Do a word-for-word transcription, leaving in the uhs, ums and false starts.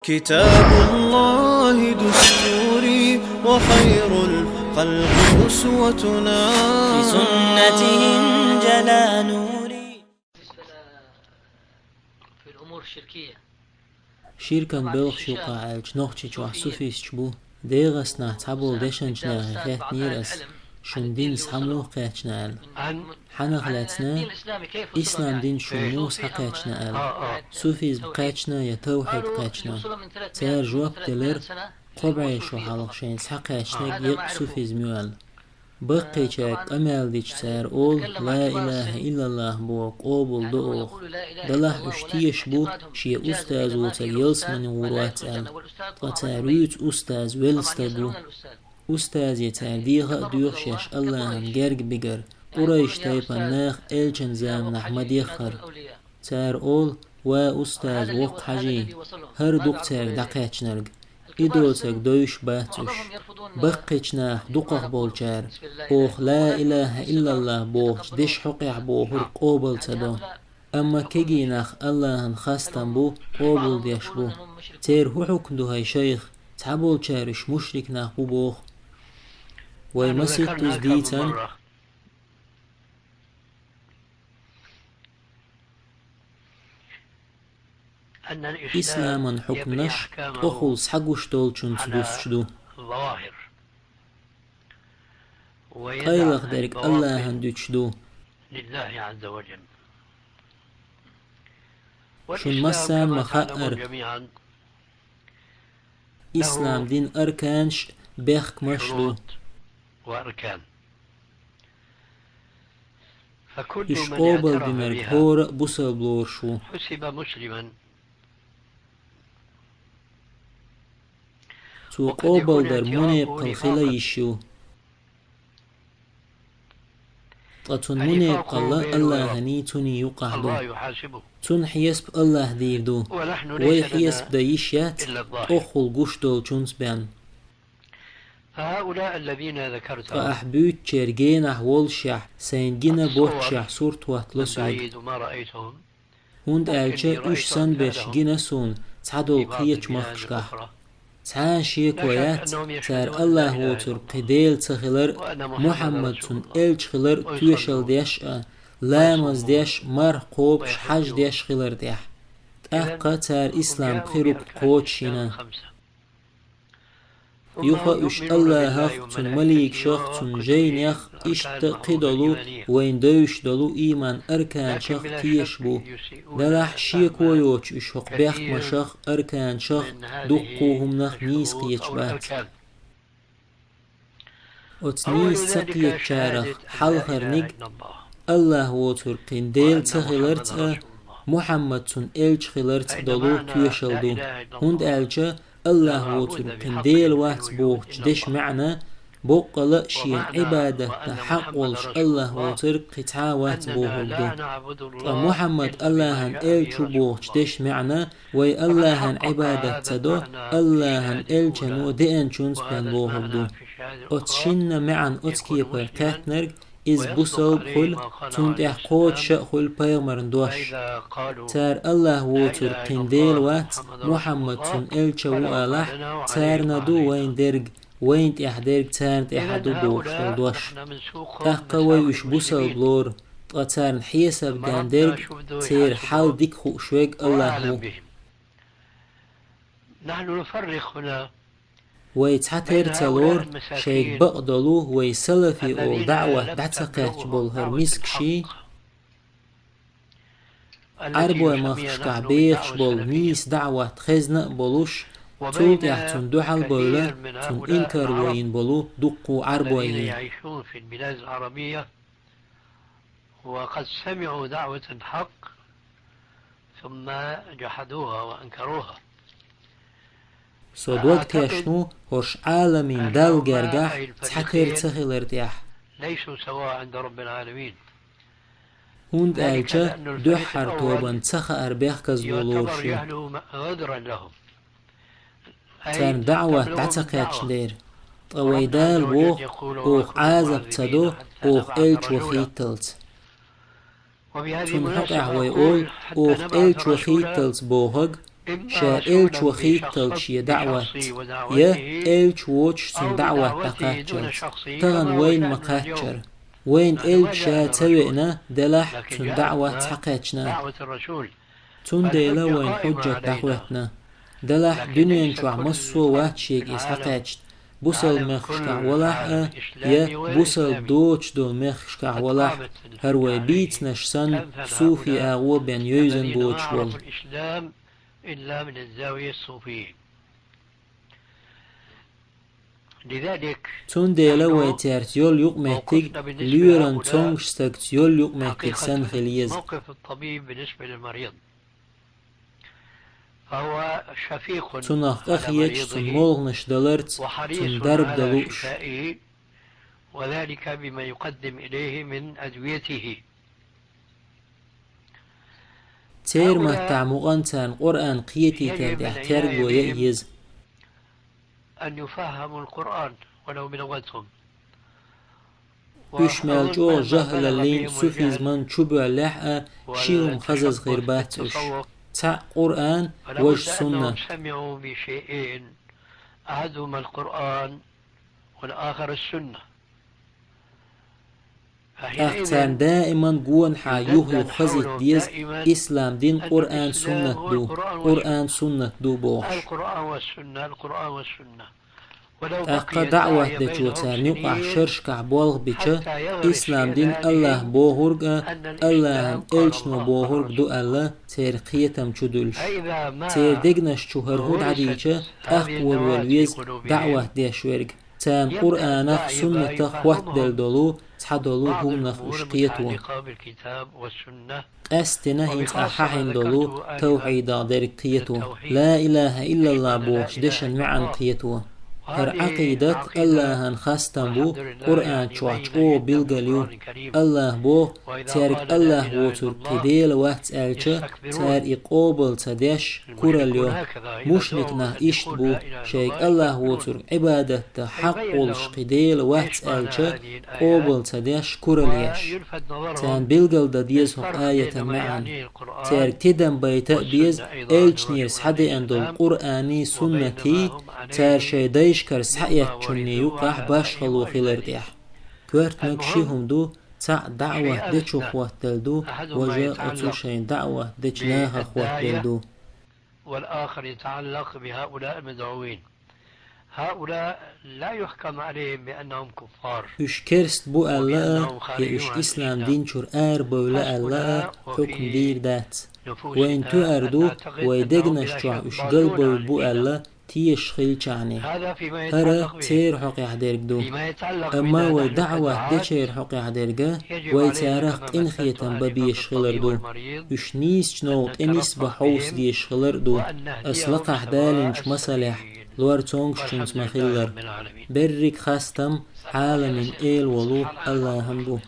كتاب الله دستوري وخير الخلق أسوتنا. بسنته انجلى نوري. في الأمور الشركية. Ширкан белхаш юкъахь аьлча, Нохчийчохь суфисташ бу. ДегӀастанахь цхьаболу дешначу нехан хеттинера ас, шун динца хьан муха кхаьчна аьлла. Хьанах лаьцна, ислам дин шун муха схьакхаьчна аьлла. Суфизм кхаьчна я тавхьид кхаьчна? Цара жоп делира, кхо бӀе шо хьалха шайна схьакхаьчнарг еккъа суфизм ю аьлла. Баккхийчаьрга къамел дича цара олу: «Ла илаха иллаллах боху къобалдо оха». Делахь уьш тешаш бу, шен устазо цхьа ялсамане гӀур вац аьлла. Ткъа цара вуьйцу устаз велла стаг ву. Устазе цара деха а доьху шаьш Аллахьан герга бигар, Къурайш тайпан наха элчан заманахь ма-деххара. Цара олу: «Ва устаз, воккха хьажий, хӀара ду-кх цаьрга дӀакхаьчнарг». И доцург девзаш бац уьш. Баккхийчу наха дукхахболчара оха ла илаха иллаллах бохучу дешан хьокъехь бохург къобал ца до. Амма кегий нах Аллахьан хастам бу, къобалдеш бу. Церан хӀун хьукм ду, хӀай шайх? Цхьаболчара уьш мушрик нах бу боху. Вай масийтта иза дийцан. Исламан хьукмаш тӀехула схьагуш долчунца дуссуш ду. Къайлаха дерг Аллахьан дуьтуш ду. Шун массарна ма хаъара, ислам дин арканаш а, бехкамаш а ду. Уьш къобалдинарг хӀора а бусалба лоруш ву. Цо къобалдар мунепакъалла хила йиш ю. Ткъа цунна мунепакъалла Аллахьаний цуний юкъахь ду. Цунна хьесап Аллахь дийр ду. Вай хьесап дан йиш яц тӀехула гуш долчунца бен. Ткъа ахь буьйцучеран генахь волушехь, сайн гина боццушехь сурт хӀоттало соьга. ХӀунда аьлча уьш санна берш гина суна цхьадолу кхечу махкашкахь. Цхьа а шеко яц, цара Аллахь воцург кхин Дела ца хилар а, Мухьаммад цунна элча хилар а тоьшалла деш а, ламаз деш, марха кхобуш, хьаж деш хилар тӀехь. ТӀаккха цара ислам пхи рукн кхочушйина. Юха уьш Аллахьах, цуьнан маликашах, цуьнан жайнех, иштта кхидолу вайна девзаш долу ийман арканашах тешаш бу. Делахь шеко йоцуш уьш хӀокху бехкамашах, арканашах, дуккха а хӀуманах нийса кхеташ бац. Оцу нийса ца кхетачарах хьалхарниг Аллахь воцург кхин Дела ца хиларца а, Мухьаммад цунна элча хиларца а долу тоьшалла ду, хӀунда аьлча Аллахь воцург кхин Дела вац бохучу дешан маьӀна боккъала шена Ӏибадат дан хьакъ волуш Аллахь воцург кхин цхьа а вац бохург ду. Ткъа Мухьаммад Аллахьан элча ву бохучу дешан маьӀна вай Аллахьан Ӏибадат ца до, Аллахьан элчано деанчунца бен бохург ду. Оцу шинна маьӀна оцу кепара кхаьттинарг, иза бусалба хуьлу, цунна тӀехь кхочуш а хуьлу пайхамаран дош. Цара Аллахь воцург кхин Дела вац, Мухьаммад цунна элча ву алахь, царна ду вайна дерг, вайна тӀехь дерг царна тӀехь а ду бохуш долу дош. ТӀаккха вай уьш бусалба лору, ткъа царна хьесап дан дерг, церан хьал дика хууш верг Аллахь ву. Вай цхьатера ца лору, шайга бакъдолу вай салафи олу даӀват дӀа ца кхаьчна болу хӀара мискаший, Ӏарбойн махкашкахь бехаш болу нийса даӀват хезна а болуш, цул тӀаьхьа цунна дуьхьал бевлла, цунна инкарло йина болу дуккха а Ӏарбой. وقد سمعوا دعوة الحق ثم جحدوها وأنكروها. Со дог тешна ву хӀорш Ӏаламийн Далла гергахь цхьатера ца хилар тӀехь. ليسوا سواء عند رب العالمين. ХӀунда аьлча дуьххьара тобанна ца хаар бехказло лоруш ю. غدرا لهم. Царна даӀват дӀа ца кхаьчна дера. Ткъа вай Дала боху, оха Ӏазап ца до, оха элча вахийталц. Цунна хьокъехь вай олу, оха элча вахийталц бохург, Ша элча вахийталца шен даӀватца, е элча воацаш цун даӀват дӀакхаччалца. Тахан вайна ма кхаччара. Вайна элча ша ца веана, делахь цун даӀват цхьакхаьчна. Цундела вайна хьужжат дӀахоттана. Делахь дуьнен чохь массо а вац шега иза схьакхаьчна, бусалба мехкашкахь валахь а, я бусалба доцуш долу мехкашкахь валахь, хӀара вай бийцинарш санна, суфи агӀо бен йовзан боцуш волу. Цундела вай цаьрца йолу юкъаметтиг лоьран цомгуш стагца йолу юкъаметтиг санна хила еза. Цунах къахеташ, цунна молханаш даларца, цунна дарба дан лууш. Церан маттахь мукъана царна Къуръан кхетийтар тӀехь терго ян еза. Уьш мел чӀогӀа жахӀалаллин, суфизман чу боьллехь а, ши хӀума хазаза хир бац уьш: цхьаъ Къуръан, важа сунна. ТӀаккха царна даиман гонахьа юх-юха хазийта деза: ислам дин Къуръан-суннат ду, Къуръан-суннат ду бохуш. ТӀаккха даӀват дечо царна юкъахь шерашкахь болх бича, ислам дин АллахӀа бохург а, АллахӀан элчано бохург ду аьлла, церан кхетам чу дуьллуш. Церан дегнаш чу хӀара хӀу дӀадийча, тӀаккха волавала веза даӀват деш верг. Царна Къуръанах, суннатах хоттаделла долу цхьадолу хӀуманах уьш кхето. Къаьсттина хӀинца ахь хьахьина долу тавхьидах дерг кхето, ла илахӀа иллаллахӀ бохучу дешан маьӀна кхето. ХӀара Ӏакъидат АллахӀан хастам бу, Къуръан чохь чӀогӀа билгал ю. АллахӀа боху: «Цаьрга АллахӀ воцург кхин дела вац аьлча, цара и къобал ца деш, куралла йо». Мушрик нах иштта бу, шайга АллахӀ воцург Ӏибадат дан хьакъ волуш кхин дела вац аьлча, къобал ца деш, куралла еш. Царна билгал дан деза хӀокху аятан маьӀна. Цаьрга тидам байта а беза элчанера схьадеана долу Къуръаний, суннатий, цара шайн дайшкара схьаэцначунний юкъахь башхало хилар тӀехь. Коьртаниг ши хӀума ду: цхьаъ даӀват дечух хоттаделла ду, важа оцу шайн даӀват дечу нахах хоттаделла ду. Уьш керст бу аьлла а, я уьш ислам дин чуьра арабевлла аьлла а, хьукм дийр дац. Вайна тоьар ду вай дегнаш чохь уьш галбевлла бу аьлла тешаш хилчахьана. ХӀара церан хьокъехь дерг ду. Амма вай даӀват дечеран хьокъехь дерг а, вай царах къинхетам бан безаш хилар ду. Уьш нийсачу новкъа тӀе нисбан хьовса дезаш хилар а ду, ас лакхахь далийначу масалехь, лор цомгушчунца ма-хиллара. Берриг хастам Ӏаламийн Эла волу АллахӀан бу.